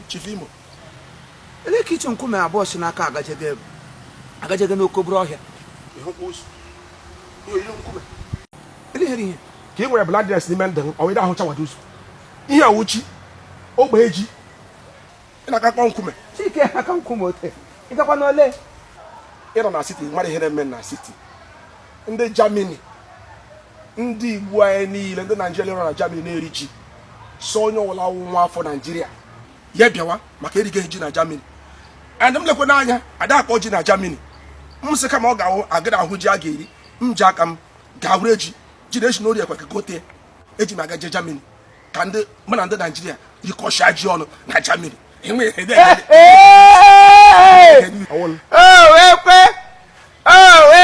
Chief Imo. Ele ka iche nkume abụọ si n'aka agajege agajege n'okoburu ọhịa. Ele here ihe. Ka ị nwere blindness n'ime ndụ ọ wee ahụcha wado ụzọ. Ihe awuchi ogbe ji ị na-aka kpọ nkume. Chike aka nkume ote. Ị gakwa n'ole? Ị nọ na city mara ihe na-eme na city. Ndị Germany, ndị Igbo anyị niile, ndị Naijiria nọ na Germany na-eri ji. So onye ọbụla wụ nwa afọ Naijiria ya bịawa maka erighị ji na Germany. And m lekwe n'anya ada akpọ ji na Germany. M sị kama ọ ga-ahụ agịrị ahụ ji a ga-eri, m ji aka m gaa were ji ji na-esi n'ori ekwe ka gote eji m aga je Germany ka ndị mụ na ndị Naijiria rikọsịa ji ọnụ na Germany. Ekwe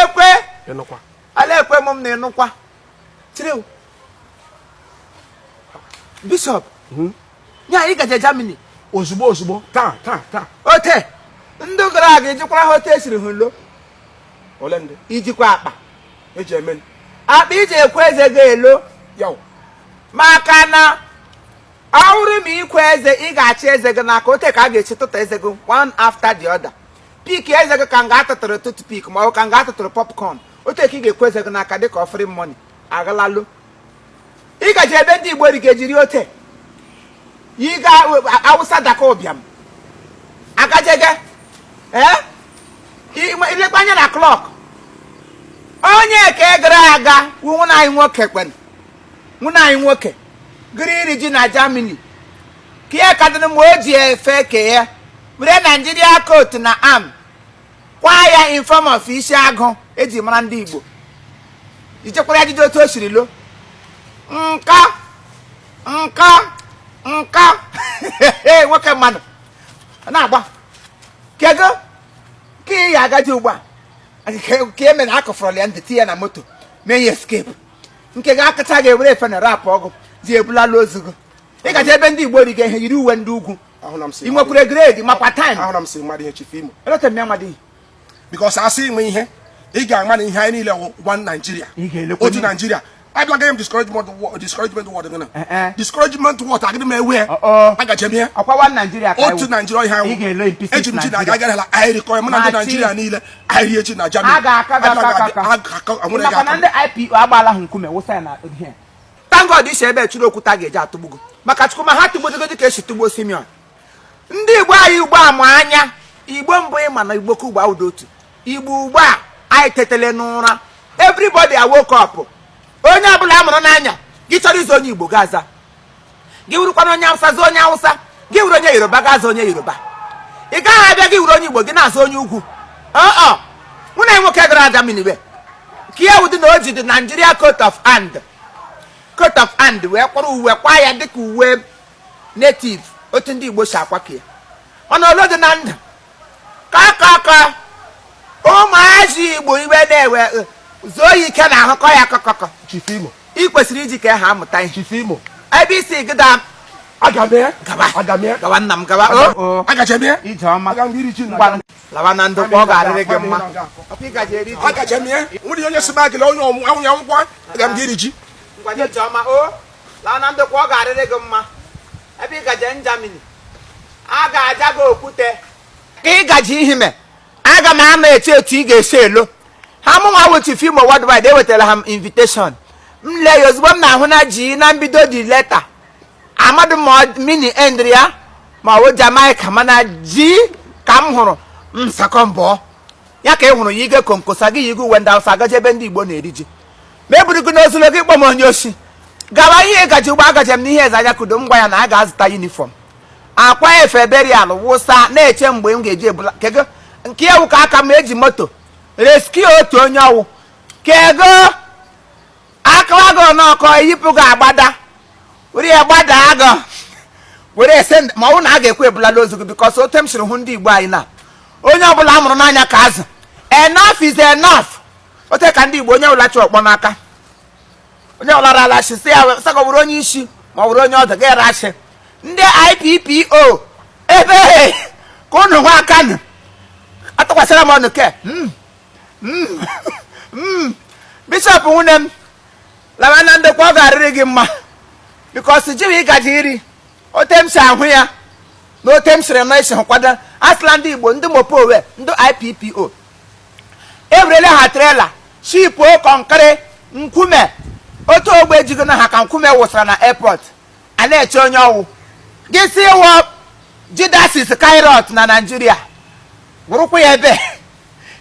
ekwe ala ekwe m na ịnụkwa tiri Bishop nya ị gaje Germany ozugbo ozugbo taa taa taa ote ndị gara aga ijikwara ha ote esiri hụ lo ole ndị ijikwa akpa eji eme akpa iji ekwe eze ga-elo maka na ọ bụrụ ma ikwe eze ị ga-achị eze gị n'aka ote ka a ga-echi tụta eze gị one after the other pick eze gị ka nga atụtụrụ toothpick ma ọ ka nga atụtụrụ popcorn ote ka ị ga-ekwe eze gị n'aka dịka offering money aghalalụ ị gaji ebe ndị Igbo riga ejiri ote yiga awụsa daka ụbịam agajege ee ilekwa anya na clock onye ka gara aga nwụna anyị nwoke kwen nwụna anyị nwoke gịrị iri ji na Germany ka ya kadịrị ma o ji efe ke ya were Nigeria coat na arm kwa ya in form of isi agụ eji mara ndị Igbo ichekwara ajụjụ otu o siri lo nka nka nka nwoke mmadụ na-agba kedu ka ị ya agaji ugbu a ka e mere akọfọrọ ya ndị tinye ya na moto mee ya escape nke ga-akacha ga-ewere efe na rapụ ọgụ ji ebulala ozu gị ị gaji ebe ndị Igbo riga ihe yiri uwe ndị ugwu ị nwekwara grade makwa time eleta m ya amadịghị because asị inwe ihe ị ga-ama na ihe anyị niile wụ one Nigeria otu Nigeria abịaghị m discouragement word gị na discouragement word agịrị m ewe agaje m ya otu Nigeria ihe ahụ eji m ji na aga agara anyị rikọ mụ na ndị Nigeria niile anyị rie ji na Germany maka na ndị IPO agbaala ha nkume wụsa ya na ihe thank God isi ebe chụrụ okwute a ga-eji atụgbugo maka Chukwu ma ha tụgbudogo dịka esi tụgbuo Simeon ndị Igbo anyị ugbo a ma anya Igbo mbụ ịma na Igbo ka ugbo awụdo otu Igbo ugbo a anyị tetele n'ụra everybody a woke up onye ọbụla a mụrụ n'anya gị chọrọ ịza onye Igbo ga-aza gị wurukwana onye Awụsa za onye Awụsa gị wuru onye Yoruba ga-aza onye Yoruba ị gaghị abịa gị wuru onye Igbo gị na-aza onye ugwu ọ mụ na nwoke gara Germany we ka ya wụdị na o ji dị Nigeria coat of hand coat of hand wee kwara uwe kwa ya dịka uwe native otu ndị Igbo si akwa ka ya mana olo dị na ndụ ka ka ka ụmụazị Igbo iwe na-ewe zuo ya ike na ahụkọ ya kọkọkọ ị kwesịrị iji ka ha amụta ihe ebe isi gịda gawa nna m gawa ije ọma lawa na ndokwa ọ ga-arịrị gị mma nwere onye si bagịla onye ọmụ anwụ ya nkwa aga m iri ji ngwa ije ọma o lawa na ndokwa ọ ga-arịrị gị mma ebe ị gaje Germany a ga-aja gị okwute ka ị gaji ihime aga m ama etu etu ị ga-esi elo ha mụnwa wụ Chief Imo worldwide ewetara ha m invitation m lee ya ozugbo m na-ahụ na ji na mbido dị letter amadụ ma mini endri ya ma ọ Jamaica mana ji ka m hụrụ m sakọ mbọ ya ka ị hụrụ ya ige konkosa gị yigo uwe ndị Awụsa agaje ebe ndị Igbo na-eri ji ma eburu gị n'ozulo gị kpọ m onye oshi gawa ihe gaji ugbo agaje m n'ihe eze anya kudo m gwa ya na a ga-azụta uniform akwa efe burial wụsa na-eche mgbe m ga-eji ebula kego nke ewu ka aka m eji moto rescue otu onye ọwụ kego akawa gị n'ọkọ eyipụ gị agbada were ya gbada agụ were ese ma ọ bụrụ na a ga-ekwe ebulala ozu gị because otu m siri hụ ndị Igbo anyị na onye ọbụla a mụrụ n'anya ka azụ enough is enough ote ka ndị Igbo onye ọbụla chụ ọkpọ n'aka onye ọbụla rala shi si ya saka were onye isi ma ọ were onye ọdụ ga rashi ndị IPPO ebe ka unu nwa aka nụ Atụkwasịra m ọnụ ke. Bishọp nwunye m, lawa na ndokwa, ọ ga-arịrị gị mma, because ji ị gaji iri ote m si ahụ ya na ote m siri nọ isi hụkwado. Asịla ndị Igbo, ndị mopowe, ndị IPPO ewerele ha trailer shipuo concrete, nkume otu ogbe ejigo na ha ka nkume wụsara na airport a na-eche onye ọwụ gị si ịwọ Judas Iscariot na Naijiria gwụrụkwa ya ebe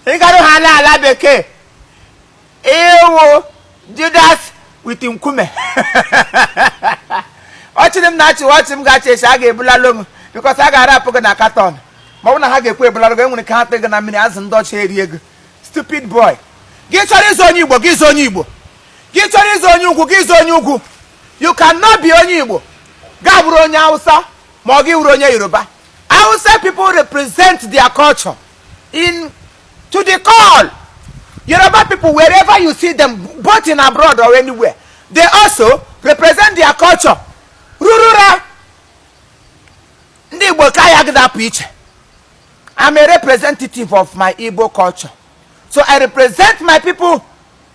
ịgarụ ha n'ala bekee ịwụ Judas with nkume. Ọchịrị m na-achị ọchị m ga-achị esi a ga-ebulalụ m, because a ga-arapụ gị na carton, ma ọ bụ na ha ga-ekwe ebulalụ gị, enwere ike ha tee gị na mmiri, azụ ndị ọcha erie gị. Stupid boy. Gị chọrọ ịzụ onye Igbo, gị zụ onye Igbo. Gị chọrọ ịzụ onye ugwu, gị zụ onye ugwu. You cannot be onye Igbo gaa bụrụ onye Hausa, ma ọ gị wụrụ onye Yoruba. Hausa people represent their culture in to the call. Yoruba people, wherever you see them, both in abroad or anywhere, they also represent their culture rurura. Ndị Igbo ka ya gịdapụ iche. I'm a representative of my Igbo culture, so I represent my people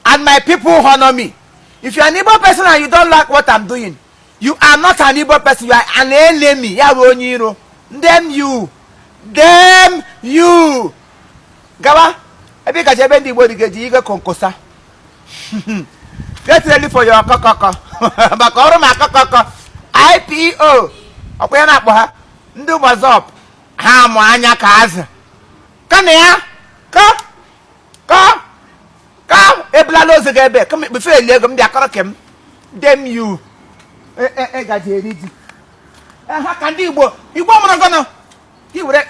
and my people honor me. If you're an Igbo person and you don't like what I'm doing, you are not an Igbo person, you are an enemy. Ya bụ onye iro. Damn you, damn you. Gawa ebe ị gaji, ebe ndị Igbo dị ga-eji igwe konkosa. Get ready for your kọkọkọ, maka ọrụ ma kọkọkọ IPO ọkwa ya na-akpọ ha ndị gbazọp ha amụ anya ka azụ ka na ya ka ka ka ebulala ozu gị ebe kama before elie ego m bịa kọrọ kem. Damn you. E gaji eri ji ha ka ndị Igbo. Igbo mụrụ gọnụ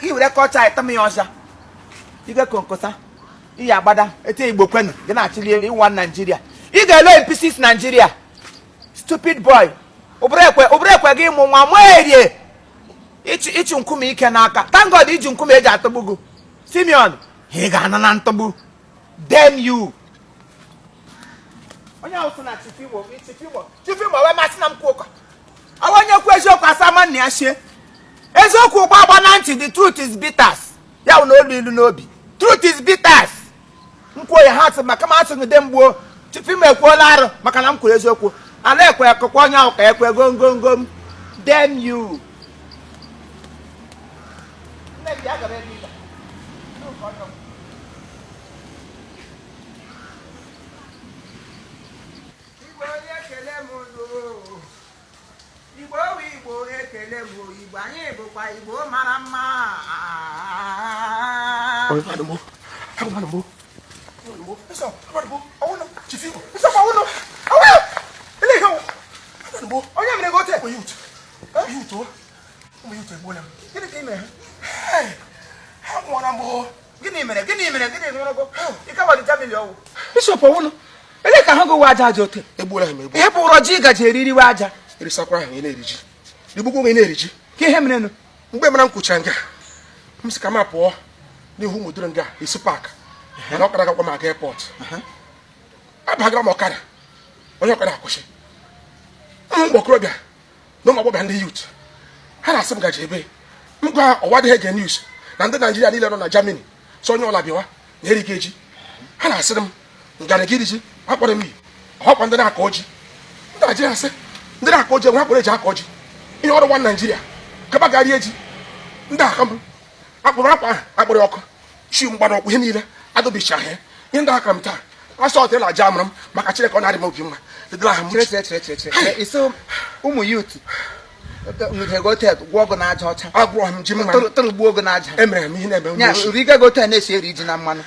iwere kọcha ịtọm ya ọcha ige konkosa iyi agbada ete Igbo kwenu gị na-achịli elu ịwa Naijiria. Ị ga-elo in pieces Naijiria. Stupid boy. Ụbụrụ ekwe, ụbụrụ ekwe gị mụ nwa mụọ erie ịchụ ịchụ nkume ike n'aka. Thank God iji nkume eji atọgbu gị. Simeon, ị ga-ana na ntọgbu. Damn you. Onye ahụ sị na Chief Imo, Chief Imo, Chief Imo wee masị na m kwuo ụka ọwa onye kwu eziokwu asa ma nna ya shie eziokwu ụgba agba na ntị. The truth is bitters. Ya wụ na olu ilu n'obi. Truth is bitters. M kwuo ya, ha sị maka m asị gị de mgbuo. Chief Imo ekwuola arụ maka na m kwuru eziokwu. Ala ekwe akụkọ onye ahụ ka ekwe gom. Damn you. Nne m, bịa gaba ebe ị ga. N'ụka ọjọọ. Igbo onye ekele m unu. Igbo wu Igbo, ekele m. Igbo anyị bụkwa Igbo mara mma. Agbanugbo, agbanugbo, Bishop, agbanugbo, ọwụnụ. Chief Imo, Bishop, ọwụnụ. Ọwụnụ. Ele ihe ọwụ. Agbanugbo. Onye mere gị ote? Ụmụ youth, ụmụ youth, ụmụ youth egbuola m. Gịnị ka ị mere ha? Hey, ha nwụọla m o. Gịnị mere? Gịnị mere? Gịnị mere gị? Ike wara Germany ọwụ. Bishop, ọwụnụ. Ele ka ha gụwa aja aja ote? Egbuola ha m egbu. Ihe bụ ụrọ ji gaji eririwe aja. Erisakwara ha, ị na-eri ji. Rigbukwa onwe ị na-eri ji. Ka ihe mere nụ? Mgbe mara m kwuchara nga, m sị ka m apụọ n'ihu ụmụdoro nga esi park. Mana ọkada gakwa m aga airport. Abagara m ọkada, onye ọkada akwụsị. Ụmụ okorobịa na ụmụ agbọghọbịa ndị youth ha na-asị m gaji ebe m gwa ọwa adịghị ege news na ndị Naijiria niile nọ na Germany so onye ọla bịawa na erighị eji. Ha na-asịrị m ngara gị iri ji akpọrọ m iyi ọkwa ndị na-akọ ji ndị Naijiria sị ndị na-akọ ji enwe akpọrọ eji akọ ji ihe ọrụ nwa Naijiria kaba garie ji ndị aka m akpụrụ akwa ahụ akpụrụ ọkụ chi mgbada ọkụ ihe niile adọbichaghị ya ihe ndị aka m taa asọ ọtịla aja amụrụ m maka Chineke ọ na-adị m obi mma edela ha m. Chere, chere, chere, chere, chere. Isi ụmụ youth nwere gị ote gwụọ gị n'aja ọcha? Agwụrụ m ji mma. Tụrụ gbuo gị n'aja. Emere m ihe na-eme nya onye oshi. Riga gị otu a na-esi eri ji na mmanụ,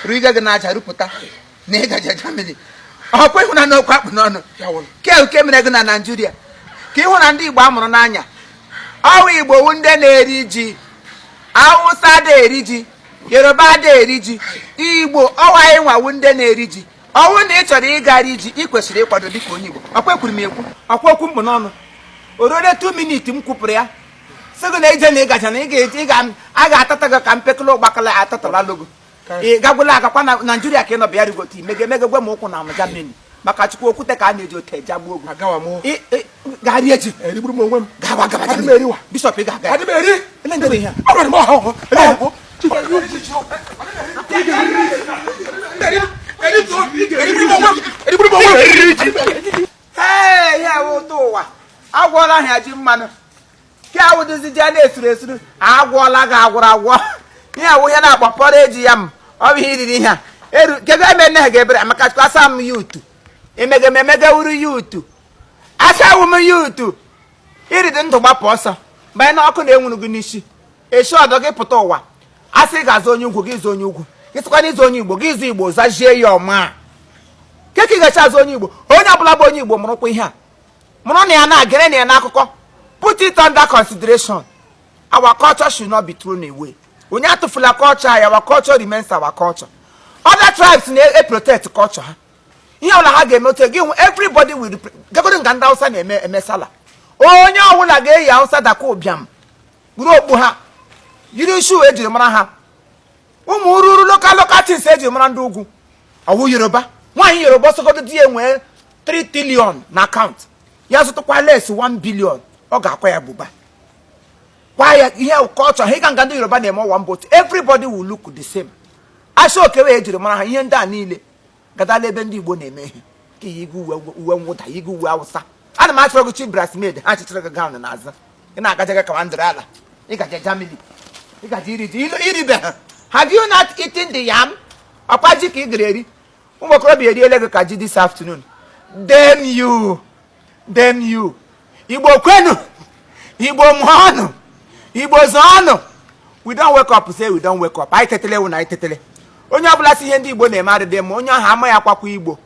riga gị n'aja, rupụta na ịgaje Germany, ọkwa ịhụna okwu akpụ n'ọnụ. Ya wụrụ. Ke uke mere gị na Naijiria ka ịhụ na ndị Igbo amụrụ n'anya ọwụ Igbo wu ndị na-eri ji. Awụsa ada eri ji, Yoruba ada eri ji, Igbo ọwa anyị nwawu ndị na-eri ji. Ọwụ na ị chọrọ ịgara ji, ị kwesịrị ịkwado dịka onye Igbo. Ọkwa ekwuru m ekwu, ọkwa okwu mbụ n'ọnụ o ruole 2 minutes m kwupụrụ ya, sị gị na ije na ịgacha na ị ga-eji ị ga a ga-atata gị ka mpekele ụgbakala atatala logo. Ị gagwụla agakwa na Naijiria ka ị nọ bịa rigote imege emege gwe m ụkwụ na Germany maka Chukwu okwute ka a na-eji ote jagbuo ogu. Agawa m. Gaa rie ji. Erigburu m onwe m. Gawa, gawa. Adị m eriwa. Bishọp, ị ga-aga. Adị m eri. Ele ndị bụ ihe a? Agwara m ọha ọhụ. Ị ga-eriri ji. Ee, ihe awụ ụtọ ụwa. Agwọla ha ji mmanụ ke awụdozi ji a na-esuru esuru. Agwọla gị agwụrụ agwọ. Ihe awụ ihe na-akpọ porridge yam. Ọ bụ ihe iriri ihe a eru. Kedu eme nne ha ga-ebere maka Chukwu? Asa m ya utu emege m emege wuru ya utu. Asawu m ya utu iridi ndụ gbapụ ọsọ banye n'ọkụ na-enwuru gị n'isi eshi ọdọ gị pụta ụwa. Asị ị ga-azụ onye ugwu, gị zụ onye ugwu. Gị sịkwa na ịzụ onye Igbo, gị zụ Igbo, zazie ya ọma ke ka ị gacha azụ onye Igbo. Onye ọbụla bụ onye Igbo mụrụkwa ihe a, mụrụ na ya na-agere na ya n'akụkọ. Put it under consideration. Our culture should not be thrown away. Onye atụfula culture anyị. Our culture remains our culture. Other tribes na-protect culture ha. Ihe ọbụla ha ga-eme otu gị hụ, everybody will gagodo nga ndị Hausa na-eme eme sala. Onye ọbụla ga-eyi Hausa dakwa ụbịam, buru okpu ha, yiri shoe ejiri mara ha, ụmụ ururu local local things ejiri mara ndị ugwu. Ọwụ Yoruba, nwaanyị Yoruba, ọsọgodo di ya nwee 3 trillion na account ya, zụtụkwa lace 1 billion, ọ ga-akwa ya buba kwa ya. Ihe culture ha, ịga nga ndị Yoruba na-eme ọwa mbụ, everybody will look the same. Aso oke wee ejiri mara ha. Ihe ndị a niile gadala ebe ndị Igbo na-eme ihe ka iyi uwe uwe mwụda, yigo uwe Awụsa. Ana m achọrọ gị chi bridesmaid ha chịchịrị gị gown n'azụ. Ị na-agaje gị ka ndịrị ala. Ịgaje Germany, ịgaje iri ji iribe ha. Have you not eaten the yam? Ọkwa ji ka ị gara eri. Ụmụ okorobịa eriele gị ka ji this afternoon. Damn you, damn you. Igbo kwenu, Igbo mụọnụ, Igbo zụọnụ. We don wake up. Say we don wake up. Anyị tetele ewu na anyị tetele. Onye ọbụla si ihe ndị Igbo na-eme adịdị mma, onye ahụ ama ya akwakwa Igbo.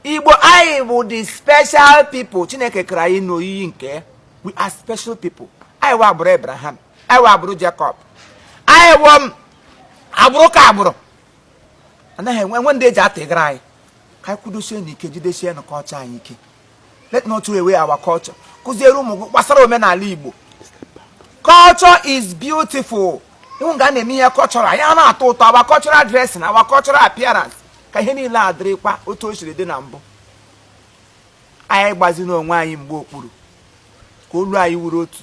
Igbo anyị bụ the special people. Chineke kere anyị n'oyiyi nke. We are special people. Anyị wụ agbụrụ Abraham, anyị wụ agbụrụ Jacob, anyị wụ agbụrụ ka agbụrụ anaghị enwe enwe ndị eji atịgara anyị. Ka anyị kwudosie n'ike, jidesie na culture anyị ike. Let not throw away our culture. Kụziere ụmụ gị gbasara omenala Igbo. Culture is beautiful. Ịhụ nga a na-eme ihe cultural ya na-atọ ụtọ. Our cultural dressing, our cultural appearance, ka ihe niile adịrịkwa otu o siri dị na mbụ. Anyị gbaziri onwe anyị mgbe okpuru ka olu anyị wuru otu,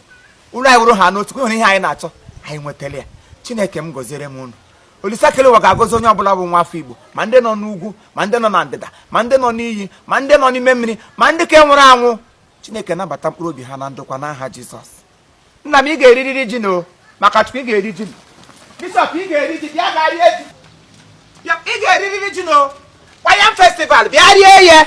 olu anyị wuru ha n'otu, ka ịhụrụ ihe anyị na-achọ, anyị nwetara ya. Chineke m gọziere m unu. Olisa kele ụwa ga-agọzi onye ọbụla bụ nwa afọ Igbo, ma ndị nọ n'ugwu, ma ndị nọ na ndịda, ma ndị nọ n'iyi, ma ndị nọ n'ime mmiri, ma ndị ka nwụrụ anwụ. Chineke nabata mkpụrụ obi ha na ndokwa n'aha Jizọs. Nna m, ị ga-eririri ji no maka Chukwu. Ị ga-eri ji. Bishọp, ị ga-eri ji. Bịa ga rie ji. Bịa, ị ga-eririri ji no Yam Festival. Bịa rie ya.